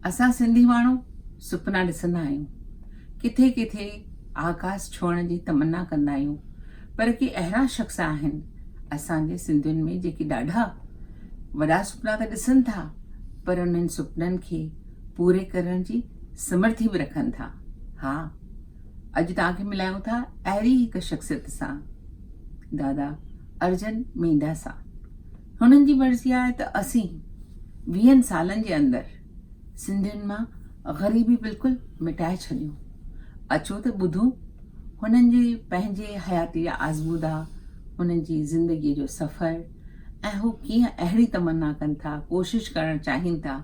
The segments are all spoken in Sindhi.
اسان سنڌي ماڻهو سپنا ڏسندا آهيون، ڪٿي ڪٿي آڪاس ڇهڻ جي تمنا ڪندا آهيون، پر ڪي اهڙا شخص آهن اسان جي سنڌين ۾ جيڪي ڏاڍا وڏا سپنا ته ڏسن ٿا پر انهن سپنن کي پوري ڪرڻ جي سمرٿي به رکن ٿا. ها اڄ توهان کي ملايون ٿا اهڙي هڪ شخصيت سان دادا ارجن مينڍا سان. هنن جي مرضي آهي ته اسين ويهن سالن جي اندر سنڌين مان غريبي بلڪل مٽائي ڇڏيون. اچو ته ٻڌون هنن جي پنهنجي حياتي جا آزمودا، هنن جي زندگيء جو سفر ۽ هو ڪيئن اهڙي تمنا ڪن ٿا، ڪوشش ڪرڻ چاهين ٿا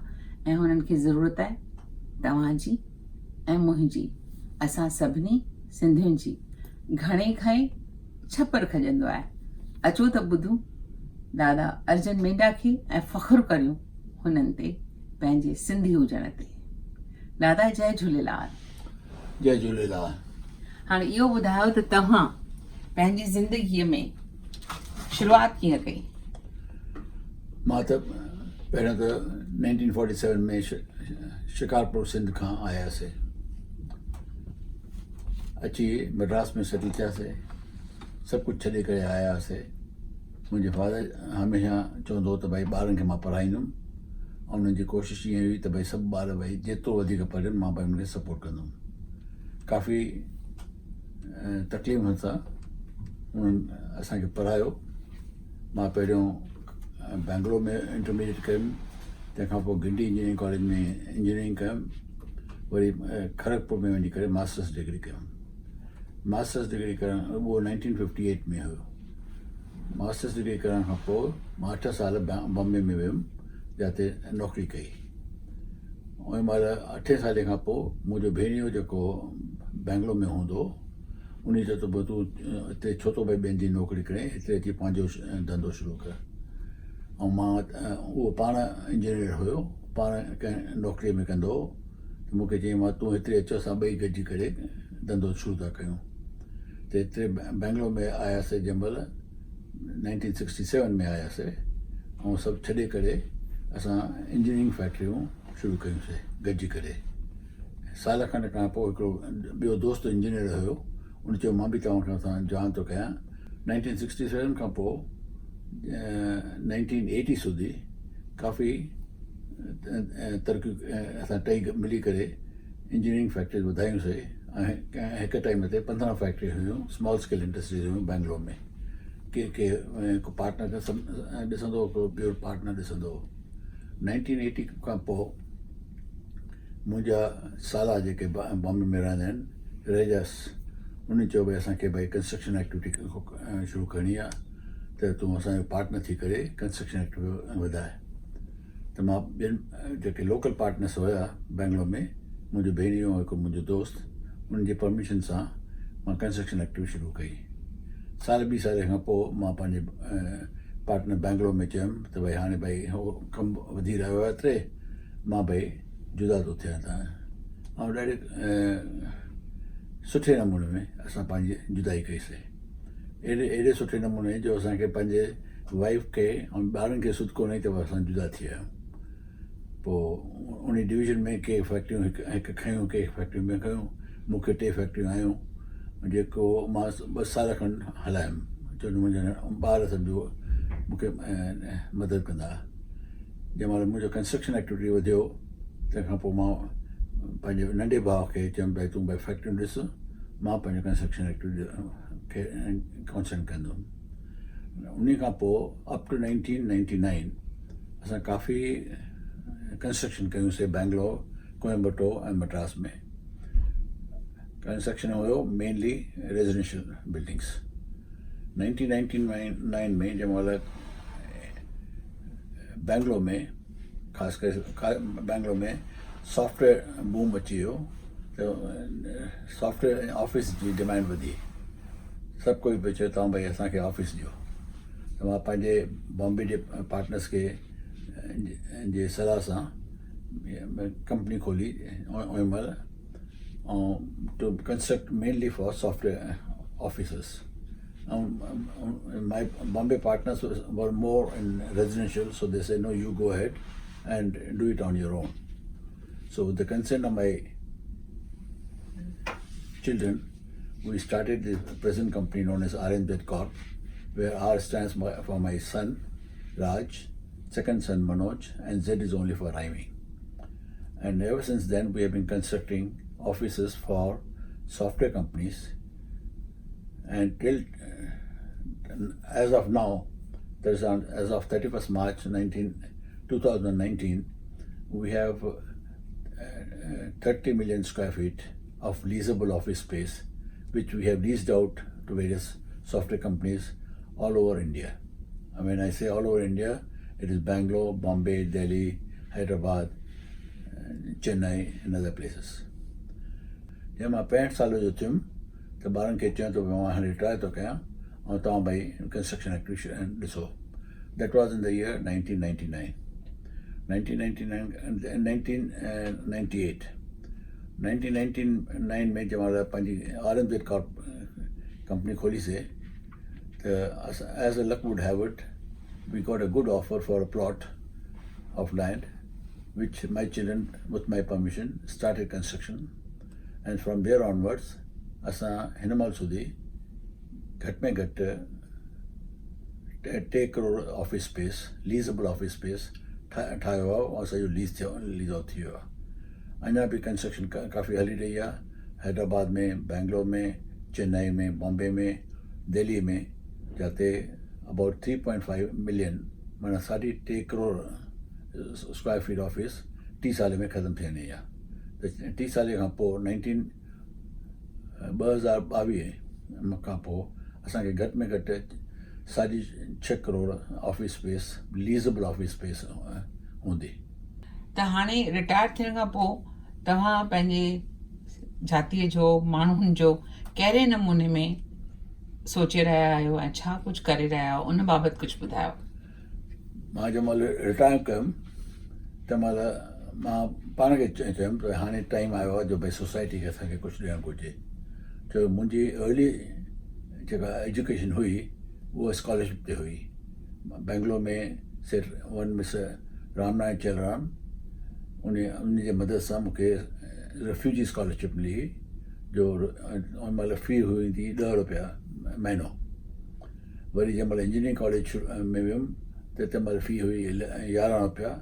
۽ هنن کي ضرورت آهي توهان جي ۽ منهنجي، اسان سڀني سنڌين جي. گهڻي کائي ڇپر کڄندو آهي. اچو ته ٻڌون دادا ارجن مينڊا کي ۽ فخر ڪريون هنن تي پنهنجي سنڌي هجڻ تي. دادا جئي جهوليلال. جئي جهوليلال. هاڻي اهو ٻڌايو ته توهان پنهنجي زندگيء ۾ شروعات ڪيئن ڪئي؟ مان ته پهريون ته nineteen forty seven ۾ Shikarpur Sindh کان آياسي. اچي مڊراس ۾ سيٽل ٿياسي سڀ ڪجهه ڇڏي ڪري آيا هئاسي منهنجي فادر هميشه چوندو هو ته ڀائي ٻارن کي مان پڙهائيندم ۽ انهن جي ڪوشش ائين هئي ته ڀائي سڀ ٻار ڀائي جيترو وڌيڪ پڙهن مان ڀائي انهن کي سپورٽ ڪندم ڪافي تڪليفن سان انهن اسانکي پڙهايو مان پهريون بينگلور ۾ انٽرميڊيٽ ڪيم تنهن کان پوء گنڊي انجنيئرنگ ڪاليج ۾ انجنيئرنگ ڪيم وري کڙگپور ۾ وڃي ڪري ماسٽرس ڊگري ڪيم ماسٽرس ڊگري ڪرڻ اهو نائنٽين ففٽي ايٽ ۾ هيو ماسٽرس ڊگري ڪرڻ کان پوء مان اٺ سال بامبي ۾ ويم جتي نوڪري ڪئي ان مهل اٺين سالي کان پوء منهنجو ڀيڻيو جيڪو بينگلور ۾ هوندو هو انهي چيو ته تون هتي ڇو ٿو ڀئي ٻين جي نوڪري ڪرين هتي اچي پنهنجو ڌنڌو شروع ڪر ۽ مان اهو پاڻ انجنيئر هيو پاڻ ڪنهن نوڪري ۾ ڪندو هو ته مون کي چيائين مان تون هتي اچ اسان ٻئي گڏجي ڪري ڌنڌو شروع ٿا ڪيون ته هتي بينگلور ۾ آياسي جنهن مهل نائنٽين سڪسٽي سيون ۾ آياسي ۽ سڀ ڇڏي ڪري اسان انجنيئرنگ فيڪٽريون شروع ڪيونسي گڏجي ڪري سال کن کان پوء هڪڙو ٻيو دوست انجنيئر هيو ان چيو مان به توهان کان سان جوائن ٿو ڪيان نائنٽين سڪسٽي سيون کان پوء نائنٽين ايٽي سوڌي ڪافي ترقيون اسان ٽئي ملي ڪري انجنيئرنگ فيڪٽريز وڌايون سي ۽ هڪ ٽائيم تي 15 فيڪٽريون هيون اسمال اسڪيل انڊسٽريز هيون بينگلور ۾ ڪي ڪي هڪ پارٽنر ڏسندو هو ٻيو پارٽنر ڏسندو هو نائنٽين ايٽي کان پوء منهنجا سالا جيڪي بامبي ۾ رهندا آهن رهجاس انهن چيو ڀئي اسان کي ڀئي ڪنسٽرڪشن ايڪٽيوٽي شروع ڪرڻي آهي ته تون اسان جو پارٽنر ٿي ڪري ڪنسٽرڪشن ايڪٽيوٽي وڌاء ته مان ٻين جيڪي لوڪل پارٽنرس هيا بينگلور ۾ منهنجو ڀيڻيو هڪ منهنجو دوست انهن جي پرميشن سان مان ڪنسٽرڪشن ايڪٽيوٽي شروع ڪئي سال ٻي سالي کان پوء مان پنهنجي پارٽنر بينگلور ۾ چيم ته ڀئي هاڻي ڀئي ڪم وڌي رهيو آهي ايتري مان ڀئي جدا ٿو ٿيان ته ۽ ڏاڍي سٺي نموني ۾ اسان پنهنجي جدائي ڪئيسي اهڙي اهڙي سٺي نموني جو اسانکي پنهنجي وائيف کي ۽ ٻارن کي سڌ ڪونهي ته اسان جدا ٿي ويا آهيون پوء ان ڊويزن ۾ ڪي فيڪٽريون هڪ هڪ کنيون ڪي فيڪٽريون ٻيون کنيون مون کي ٽي فيڪٽريون آيون جيڪو مان ٻه سال کن هلايم ڇو جو منهنجا ٻار سمجهو مون کي مدد ڪندا هئا جنهن مهل منهنجو ڪنسٽرڪشن ايڪٽيوٽي وڌيو تنهن کان پوء مان پنهنجي ننڍي ڀاء کي چيم ڀائي تون ڀائي فيڪٽريون ڏس مان پنهنجو ڪنسٽرڪشن ايڪٽيوٽي کي ڪانسنٽ ڪندم ان کان پوء اپ ٽو 1999 اسان ڪافي ڪنسٽرڪشن ڪيون سي بينگلور ڪوئمبٽو ۽ مڊراس ۾ ڪنسٽرڪشن هيو مينلي ريزيڊنشل بلڊنگس 1999 ۾ جنهن مهل بينگلور ۾ خاص ڪري بينگلور ۾ سافٽ ويئر بوم اچي ويو ته سافٽ ويئر ۽ آفيس جي ڊمانڊ وڌي سڀ ڪوئي پيو چئي توهان ڀئي اسانکي آفيس ڏيو ته مان پنهنجي بامبي جي پارٽنرس کي جي صلاح سان ڪمپني کولي ان مهل ۽ to construct mainly for software offices my Bombay partners were more in residential, so they said, no, you go ahead and do it on your own. So with the consent of my children, we started the present company known as RMZ Corp, where R stands for my son Raj, second son Manoj, and Z is only for rhyming. And ever since then, we have been constructing offices for software companies. And till as of now, there's on, as of 31st March 2019, we have 30 million square feet of leasable office space, which we have leased out to various software companies all over India. I mean, I say all over India, it is Bangalore, Bombay, Delhi, Hyderabad, Chennai and other places. جڏهن مان 65 سال جو ٿيم ته ٻارن کي چيم ته مان هاڻي رٽائر ٿو ڪيان ۽ توهان ڀئي ڪنسٽرڪشن ايڪٽيويشن ڏسو. That was in the year 1999. 1999, 1998. 1999 ۾ جنهن مهل پنهنجي R M Z corp company کوليسي ته as a luck would have it, we got a good offer for a plot of land, which my children with my permission started construction, and from there onwards اسان هن مهل سوڌي گهٽ ۾ گهٽ 3 crore office space, leasable office space ٺاهيو آهي ۽ سڄو ليز ٿيو، ليز آئوٽ ٿي ويو آهي. اڃا به ڪنسٽرڪشن ڪافي هلي رهي آهي حيدرآباد ۾، بينگلور ۾، چنائي ۾، بامبي ۾، دهلي ۾، جاتي ابائوٽ 3.5 ملين معنيٰ ساڍي ٽي ڪروڙ اسڪوائر فيٽ آفيس ٽي سال ۾ ختم ٿي وڃي ها. ته ٽي سال کان پوء نائنٽين 2022 کان پوء اسان کي گهٽ ۾ گهٽ ساڍي ڇهه crore office space, leasable office space هوندي. ته هاڻي رٽائر ٿيڻ کان پوء توهان پنهنجي جاتيء جو، ماڻهن جو ڪهڙي نموني ۾ سوچي رهيا آهيو ۽ ڇا ڪجهه ڪري رهيا آهيو ان بابت ڪجهه ٻڌايو. مان جنهن مهل رٽائر ڪيم تنهن مهل مان پاڻ کي چيم ته هاڻي ٽائيم آيو آهي جو ڀئي سوسائٽي کي اسان کي ڪجهه ڏيڻ گهرجي. ڇو جو منهنجي ارلي جيڪا ايجوڪيشن هئي اها اسڪالرشپ تي هئي. بينگلور ۾ سيٺ ون مسٽر رام نارائڻ چيلرام ان ان جي مدد سان مون کي ريفيوجي اسڪالرشپ ملي هئي جو ان مهل في هوندي 10 روپيا مهينو. وري جنهن مهل انجنيئرنگ ڪاليج ۾ ويم ته تنهن مهل في هئي 11 روپيا ۽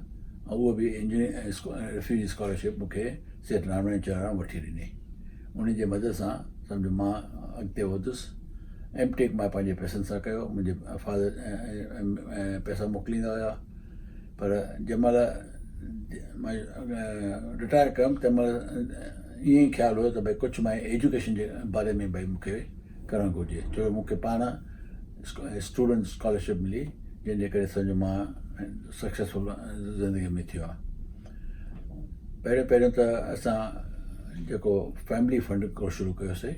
اهو به انجنيئرنگ ريفيوجي اسڪالرشپ مون کي سيٺ رامڻي چيلرام وٺي ڏني. ان جي مدد سان سمجهو مان اڳتي وڌس. ايم ٽيڪ مان پنهنجي پئسن سان ڪيو. منهنجي فادر پئسا موڪليندا هيا. پر جنهن مهل مان رٽائر ڪيم تنهن مهل ائين ئي خيال هيو ته ڀئي ڪجهه مان ايجوڪيشن جي باري ۾ ڀئي مون کي ڪرڻ گهرجي، ڇو جو مون کي پاڻ اسٽوڊنٽ اسڪالرشپ ملي جنهن جي ڪري سمجهو مان سڪسيسفل زندگي ۾ ٿيو آهيان. پهريون پهريون ته اسان جيڪو فيملي فنڊ هڪڙو شروع ڪيوسي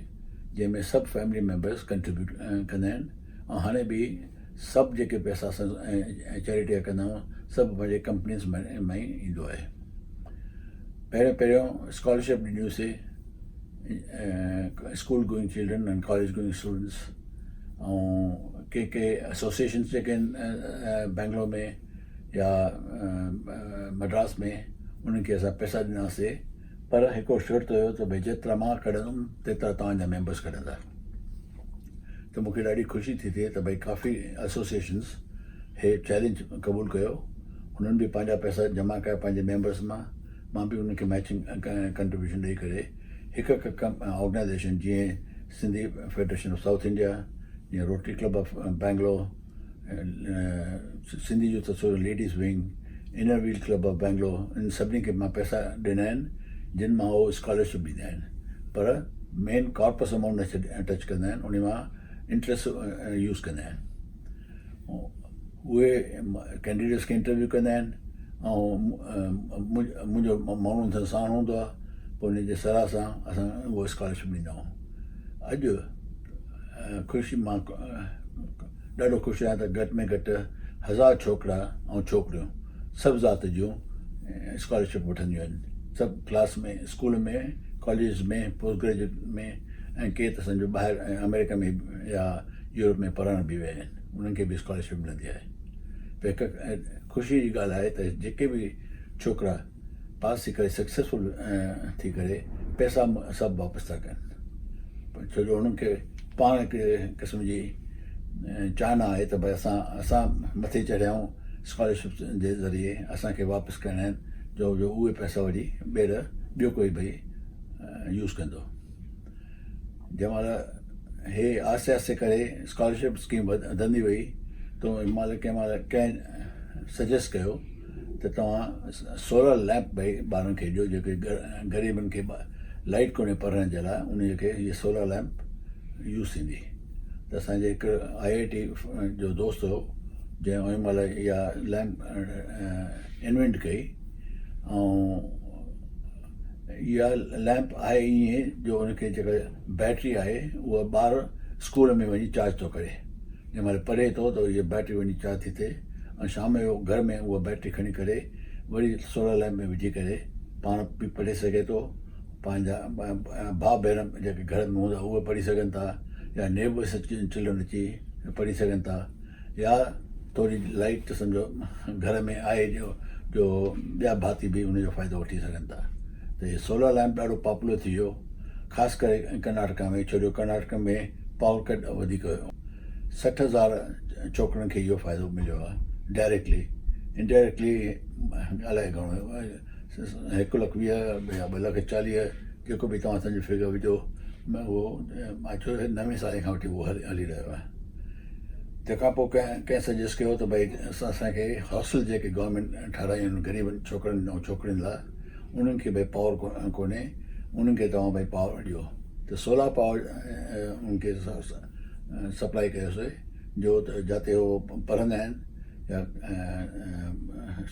جنهن ۾ سڀ فيملي ميمبرس ڪنٽريبيوٽ ڪندا آهن ۽ هاڻي به سڀ جيڪي پئسا اسان چيرٽي جا ڪندا آهيون سڀ پنهنجي ڪمپنيز مان ئي ايندو آهي. پهريون پهريون scholarship ڏنيوسي school going children ۽ college going students ۽ K K associations جيڪي آهن بينگلور ۾ يا مڊراس ۾ انهن کي اسان پئسا ڏناسي پر هڪڙو شرط هيو ته ڀئي جيترا مان ڪڍندم تيترا توهان جا ميمبرس ڪڍندا. ته مون کي ڏاڍي خوشي ٿي ٿئي ته ڀئي ڪافي ايسوسيئيشنس هي چئلينج قبول ڪيو انهن به پنهنجا پئسا جمع ڪيا پنهنجي ميمبرس مان، مان به انهن کي ميچنگ ڪنٽريبيوشن ڏئي ڪري هڪ هڪ آرگنائيزيشن جيئن Sindhi federation of south India, جيئن rotary club of Bangalore, Sindhi youth association ladies wing, inner wheel club of Bangalore, ان سڀني کي مان پئسا ڏنا آهن جن مان هو اسڪالرشپ ڏيندا آهن پر مين ڪارپس امائونٽ نه ٽچ ڪندا آهن ان مان انٽرسٽ يوز ڪندا آهن. اهي ڪينڊيڊيٽس کي انٽرويو ڪندا آهن ۽ منهنجو ماڻهو ان سان ساڻ هوندو آهي پوء ان جي صلاح سان اسان اهو اسڪالرشپ ڏيندا آهيون. اڄ خوشي مان ڏاڍو خوش آهيان ته گهٽ ۾ گهٽ 1000 ڇوڪرا ۽ ڇوڪريون سڀ ذات جون اسڪالرشپ وٺنديون آهن. سڀ class ۾ school ۾ colleges ۾ post graduate ۾ ۽ ڪي ته سمجهو ٻاهر آمريڪا ۾ يا يورپ ۾ پڙهڻ به ويا آهن انهن کي به اسڪالرشپ ملندي آهي. ته هڪ خوشي جي ڳالهه آهي ته جيڪي به ڇوڪرا پاس ٿي ڪري سڪسيسفل ٿي ڪري پئسا سڀ واپس ٿا ڪن ڇو جو انهن کي پاڻ هڪڙي قسم جي چاهنا آهي ته ڀائی اسان اسان مٿي چڙهيا آهيون اسڪالرشپ جي ذريعي اسانکي واپس ڪرڻا آهن جو جو اهي پئسا وري ٻيهر ٻيو ڪوئي ڀائی يوز ڪندو. جنهن مهل هي آهستي آهستي ڪري اسڪالرشپ اسڪيم وڌندي وئي ته ان مهل ڪنهن مهل ڪنهن سجيسٽ ڪيو ته توهان سولر ليمپ ڀئي ٻارن کي ڏيو جيڪي غريبن کي لائٽ ڪونهي پڙهڻ جي لاء ان کي هي سولر ليمپ يوز ٿيندي ته اسانجي هڪ آء آء ٽي جو دوست هو جنهن ان مهل اها ليمپ انوينٽ ڪئي ۽ اها ليمپ آهي ائين جو ان کي جيڪا بيٽري آهي اها ٻار اسڪول ۾ وڃي چارج ٿو ڪري جنهن مهل پڙهي ٿو ته اها بيٽري وڃي چارج ٿي ٿئي ۽ شام جو گهر ۾ اها بيٽري کڻي ڪري وري سولر ليمپ ۾ وجهي ڪري پاڻ به پڙهي سگهي ٿو پنهنجا ڀاء ڀيڻ جيڪي گهر ۾ هوندا اهي پڙهي سگهن ٿا يا نيبرس چلڊرن اچي پڙهي سگهن ٿا يا ٿوري لائيٽ سمجهو گهر ۾ آهي جو جو ٻيا ڀاتي به ان جو فائدو وٺي سگهن ٿا ته هي سولر ليمپ ڏاڍو پاپولر ٿي ويو خاص ڪري ڪرناٽڪا ۾ ڇو جو ڪرناٽڪا ۾ پاور ڪٽ وڌيڪ هيو 60,000 ڇوڪرن کي اهو فائدو مليو آهي ڊائريڪٽلي انڊائريڪٽلي الائي گهڻو هڪ لک ويهه يا ٻه لک چاليهه جيڪو به توهان سمجهو فگر وجهو اهو مان چيو نوي سالي کان وٺي اهو هلي رهيو آهي تنهن کان پوء ڪنهن ڪنهن سجيسٽ ڪيو ته ڀئي اسان کي هاسٽل جيڪي گورنمينٽ ٺهرايون آهن غريبن ڇوڪرن ۽ ڇوڪرين لاء انهن کي ڀئي پاور ڪونهي انهن کي توهان ڀئي پاور ڏيو ته سولار پاور انهن کي سپلائي ڪيوسي جو جاتي هو پڙهندا آهن يا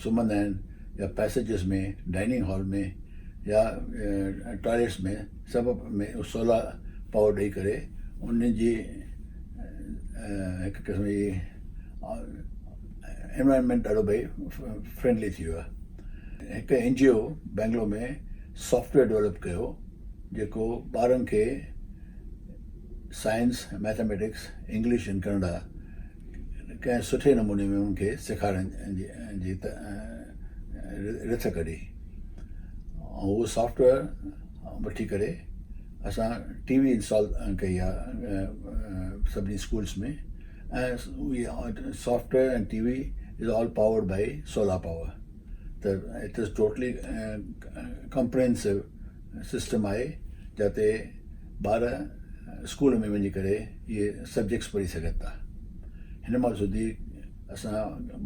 سمهندا آهن يا پئسيجز ۾ ڊائننگ هال ۾ يا ٽوائليٽس ۾ سڀ ۾ سولار پاور ڏئي ڪري انهن جي هڪ قسم جي انوائرمينٽ ڏاڍو ڀئي فرينڊلي ٿي ويو آهي هڪ N G O Bangalore ۾ software develop ڪيو جيڪو ٻارن کي سائنس ميٿاميٽڪس انگلش ۽ ڪنڙا ڪنهن سٺي نموني ۾ انهن کي سيکارڻ جي رٿ ڪڍي ۽ اهو سافٽويئر وٺي ڪري اسان ٽي وي انسٽال ڪئي آ سڀني schools ۾ ۽ software ۽ T V is all powered by solar power ته it is totally comprehensive system آهي جتي ٻار اسڪول ۾ وڃي ڪري اهي سبجيڪٽس پڙهي سگهن ٿا هن مهل سڌي اسان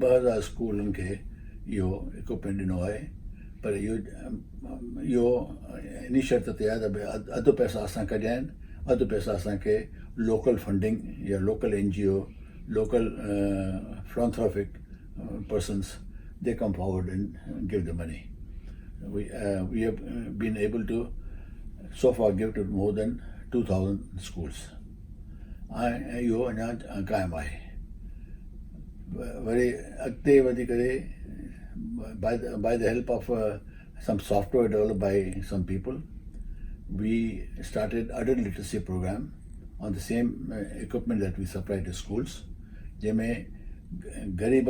2000 اسڪولن کي اهو اڪوپمينٽ ڏنو آهي پر اهو اهو انهي شرط تي آهي ته ڀئي اڌ پئسا اسان ڪڍيا آهن اڌ پئسا اسان کي لوڪل فنڊنگ يا local N G O local philanthropic persons they come forward and give the money we have been able to so far give to more than 2000 schools ۽ اهو اڃا قائم آهي وري اڳتي وڌي ڪري by the help of some software develop by some people we started adult literacy program on the same equipment that we supply to schools جنهن ۾ غريب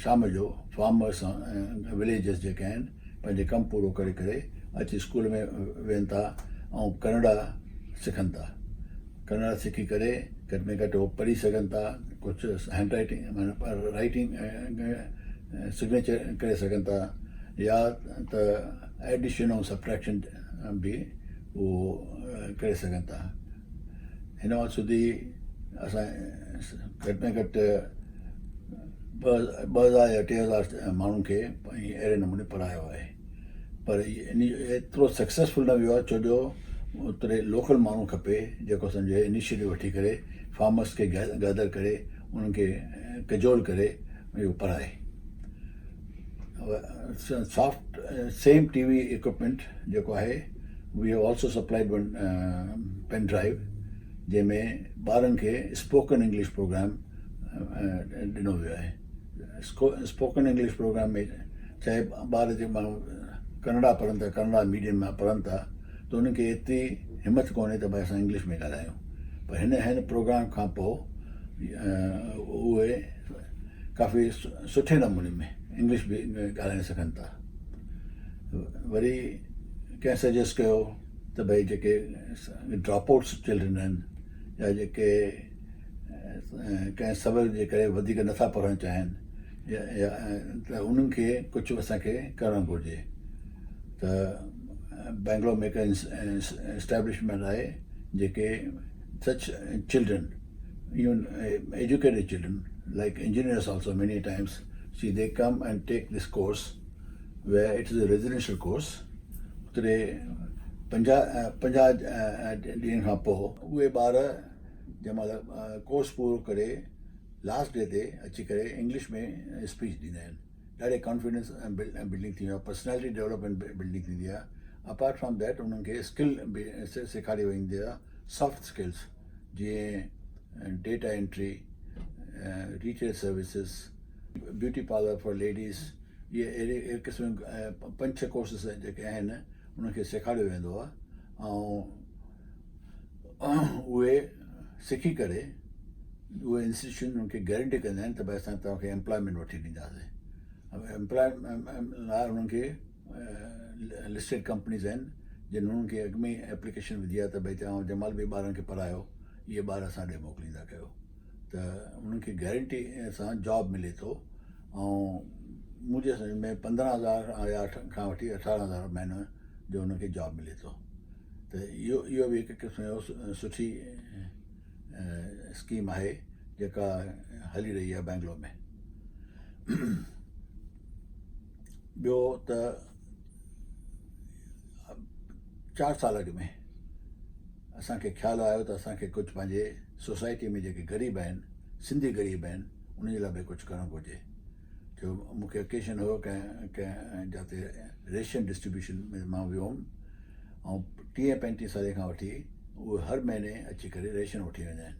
شام جو فارمرس وليجرس جيڪي آهن پنهنجي ڪم پورو ڪري ڪري اچي اسڪول ۾ ويهن ٿا ۽ ڪنڙا سکن ٿا ڪنڙا سکي ڪري گهٽ ۾ گهٽ هو پڙهي سگهن ٿا ڪجهه هينڊ رائٽنگ معنيٰ رائٽنگ سگنيچر ڪري سگهن ٿا يا ته ايڊيشن ۽ سبٽريڪشن به اهو ڪري سگهن ٿا هن وقت سڌي اسان گهٽ ۾ گهٽ 2000 يا 3000 ماڻهن کي اهڙي نموني پڙهايو آهي پر ايترو سڪسيسفل نه ويو آهي ڇو جو اتري لوڪل ماڻهو کپي جيڪو سمجهي انيشيٽو وٺي ڪري فارمرس کي گيدر ڪري انهن کي ڪجول ڪري اهو پڙهائي soft same T V equipment جيڪو آهي we have also supplied one pen drive جنهن ۾ ٻارن کي اسپوڪن انگلش پروگرام ڏنو ويو آهي اسپوڪن انگلش پروگرام ۾ چاهي ٻار جي ماڻهو ڪنڙا پڙهن ٿا ڪنڙا ميڊيم مان پڙهن ٿا ته انهن کي ايتري همت ڪونهي ته ڀائی اسان انگلش ۾ ڳالهايون پر هن هن پروگرام کان پوء اهي ڪافي سٺي نموني ۾ انگلش به ڳالهائي سگهن ٿا. وري ڪنهن سجيسٽ ڪيو ته ڀئي جيڪي ڊراپ آئوٽس چلڊرن آهن يا جيڪي ڪنهن سبب جي ڪري وڌيڪ نٿا پڙهڻ چاهين يا ته انهن کي ڪجهه اسان کي ڪرڻ گهرجي ته بينگلور ۾ هڪ اسٽيبلشمينٽ آهي جيڪي such children even educated children like engineers also many times see they come and take this course where it is a residential course اتي 50 ڏينهن کان پوء اهي ٻار جنهن مهل ڪورس پورو ڪري لاسٽ ڊي تي اچي ڪري انگلش ۾ اسپيچ ڏيندا آهن. ڏاڍي ڪانفيڊنس بلڊنگ ٿيندي آهي، پرسنالٽي ڊولپمينٽ بلڊنگ ٿيندي آهي. اپارٽ فرام that انهن کي اسڪل به سيکاري ويندي آهي، سافٽ اسڪلس جيئن data entry, retail services, beauty parlour for ladies, اهي اهڙي اهڙي قسم جون پنج ڇهه ڪورسز جيڪي آهن انهن کي سيکاريو ويندو آهي ۽ اهي سکي ڪري اهي انسٽيٽيوشن انهن کي گيرنٽي ڪندا آهن ته ڀائی اسان توهان کي امپلائمينٽ وٺي ڏينداسين. امپلائمينٽ لاء انهن کي لسٽيڊ ڪمپنيز آهن جن انهن کي اڳ ۾ ئي ايپليڪيشن وڌي آهي ته ڀائی توهان جنهن مهل به ٻارن کي پڙهايو اهي ٻار اسان ڏي موڪليندا ڪيو ته انهن کي گيرنٽي سان جاب ملي ٿو ۽ منهنجي سمجھ ۾ 15,000 يا کان وٺي 18,000 مهينو جو انهن کي جاب ملي ٿو ته اهو اهو به هڪ قسم جو سٺي اسڪيم آهي جيڪا هلي رهي آهي بينگلور ۾. ٻيو ته 4 سال اڳ ۾ اسان کي خيال آيو ته اسان کي ڪجهه پنهنجي سوسائٽي ۾ جيڪي غريب آهن، سنڌي غريب آهن، انهن جي لاء به ڪجهه ڪرڻ گهرجي. جو مون کي اڪيشن هيو ڪنهن ڪنهن جاتي ريشن ڊسٽريبيوشن ۾ مان ويو هوم ۽ 30 35 سالي کان وٺي اهي هر مهيني اچي ڪري ريشن وٺي ويندا آهن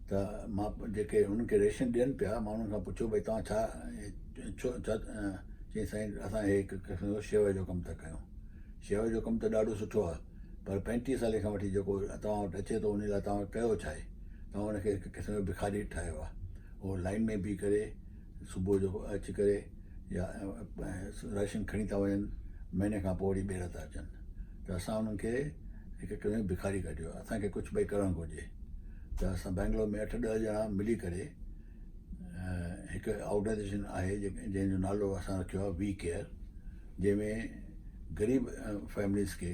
ته مان جيڪي انهن کي ريشن ڏين پيا مان انهن کان پڇيو ڀئي توهان ڇا ڇو ڇا چيائين سائين اسان هي هڪ قسم جو شيوا جو ڪم ٿا ڪيون. شيوا جو ڪم ته ڏاڍو سٺو آهي پر 35 سالي کان وٺي جيڪو توهان وٽ اچي ٿو ان لاء توهان ڪيو ڇا آهي؟ توهان ان کي هڪ قسم جو بکاري ٺاهيو آهي. هو لائن ۾ بيهي ڪري صبح جو اچي ڪري يا راشن کڻي ٿا وڃن مهيني کان پوء وري ٻيهر ٿا اچن ته اسان انهن کي هڪ قسم جو بکاري ڪڍيو آهي. اسان کي ڪجهه ڀئي ڪرڻ گهرجي ته اسان بينگلور ۾ اٺ ڏهه ڄڻا ملي ڪري هڪ آرگنائيزيشن آهي جنهن جو نالو اسان رکيو آهي وي ڪيئر جنهن ۾ غريب فيمليز کي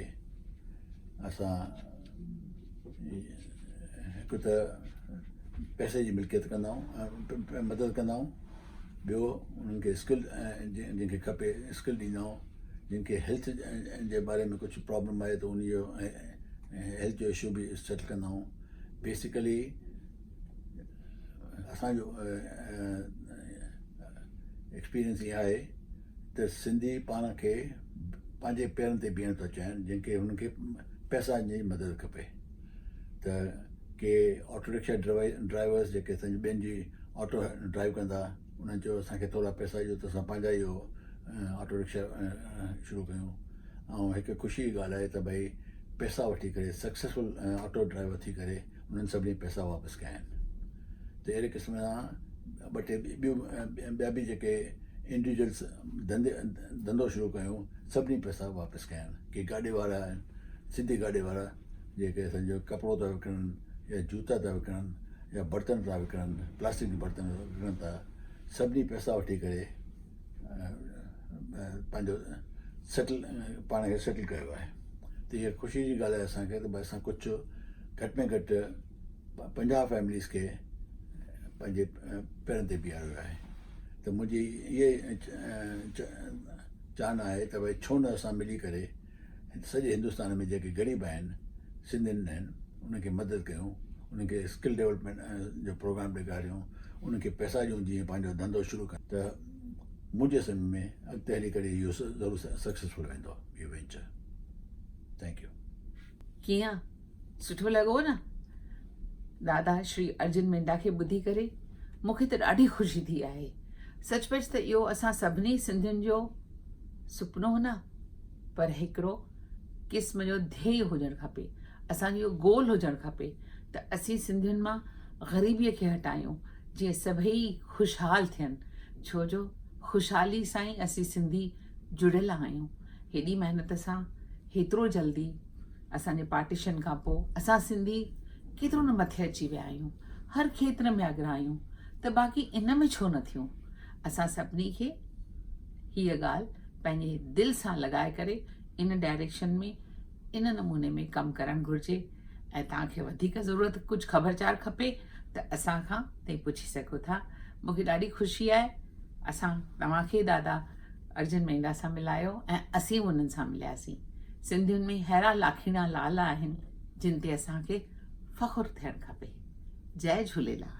اسان هڪ ته پئسي جي ملڪيت ڪندا آهيون مدد ڪندا آهيون ٻيو انهن کي اسڪل جن کي کپي اسڪل ڏيندا آهيون جن کي هيلٿ جي باري ۾ ڪجهه پرابلم آهي ته ان جو هيلٿ جو اشو به سيٽل ڪندا آهيون. بيسيڪلي اسان جو ايڪسپيرينس اها آهي ته سنڌي پاڻ کي پنهنجي پيرن تي بيهڻ ٿا چاهين جن کي هنن کي پئسا جي مدد کپي ته ڪي آٽو رڪشا ڊرائيورس جيڪي اسان جي ٻين جي آٽو ڊرائيو ڪندا انهن چيو اسان کي ٿورا پئسا ڏيو ته اسان پنهنجا اهو آٽو رڪشا شروع ڪيون ۽ هڪ خوشي جي ڳالهه آهي ته ڀئي پئسا وٺي ڪري سڪسيسفل آٽو ڊرائيور ٿي ڪري انهن سڀني پئسا واپس ڪيا آهن ته اهڙي قسم سان ٻه ٽي ٻيون ٻيا به جيڪي انڊيوجلس ڌنڌي ڌنڌو شروع ڪيون سڀني پئسا واپس ڪيا آهن. ڪي گاڏي وارا آهن سنڌي گاڏي وارا جيڪي اسانجو ڪپڙو ٿا وڪڻن يا جوتا ٿا وڪڻن يا برتن ٿا وڪڻن پلاسٽڪ جا برتن وڪڻن ٿا سڀني پئسا وٺي ڪري پنهنجو سيٽل پاڻ کي سيٽل ڪيو آهي ته اها خوشي جي ڳالهه آهي اسانکي ته ڀائی اسان ڪجهه گهٽ ۾ گهٽ 50 فيمليز کي پنهنجي پيرن تي بيهاريو آهي ته منهنجي اهي چاهنا آهي ته ڀائی ڇو نه اسان ملي ڪري سڄي هندستان ۾ جيڪي غريب آهن سنڌين آهن انهن کي مدد ڪيون انهن کي اسڪل ڊولپمينٽ جو پروگرام ڏيکاريون انهن کي پئسا ڏيون جيئن پنهنجو ڌنڌو شروع ڪن ته منهنجي سمجھ ۾ اڳتي هلي ڪري اهو ضرور سڪسيسفل ويندو اهو وينچر. Thank you. ڪيئن سٺو لڳو نه؟ دادا شري ارجن مينڊا کي ٻڌي ڪري مون کي ته ڏاڍي خوشي ٿي آهي. سچ پچ ته اهو اسان سڀني سنڌين جو سپنو نه پر هڪڙو قسم جو ڌيئي هجڻ کپي. اسان جو اهو گول هجڻ کپي ته اسين سنڌين مان غريبيء کي هٽايون جيئن سڀئي خوشحال ٿين ڇو جو خوشحالي سان ئي اسين سنڌي جڙيل آهيون. هيڏي محنت سان هيترو جلدي اسان جي پارٽيشن کان پوء اسان سنڌي ڪيترو نه مٿي اچي ويا آهيون هر کيتر ۾ اڳرا آهيون ته باقي ان ۾ ڇو نه ٿيون اسان سڀني کي هيء ڳالهه پنهنجي دل سان لڳائي ڪري ان ڊائريڪشن ۾ ان نموني ۾ ڪم ڪرڻ گهرجي ۽ توهان کي وڌيڪ ضرورت ڪجهه خبر چار کپي ته اسان کان تئين پڇي سگهو ٿا مون کي ڏاڍي خوشي آهي اسان توهان کي دادا ارجن مينڊا سان ملايو ۽ اسين به انهن سان ملياسين سنڌين ۾ ههڙا لاکيڻا لال آهن جن تي اسان کي فخر ٿيڻ کپي جئي جهوليلال.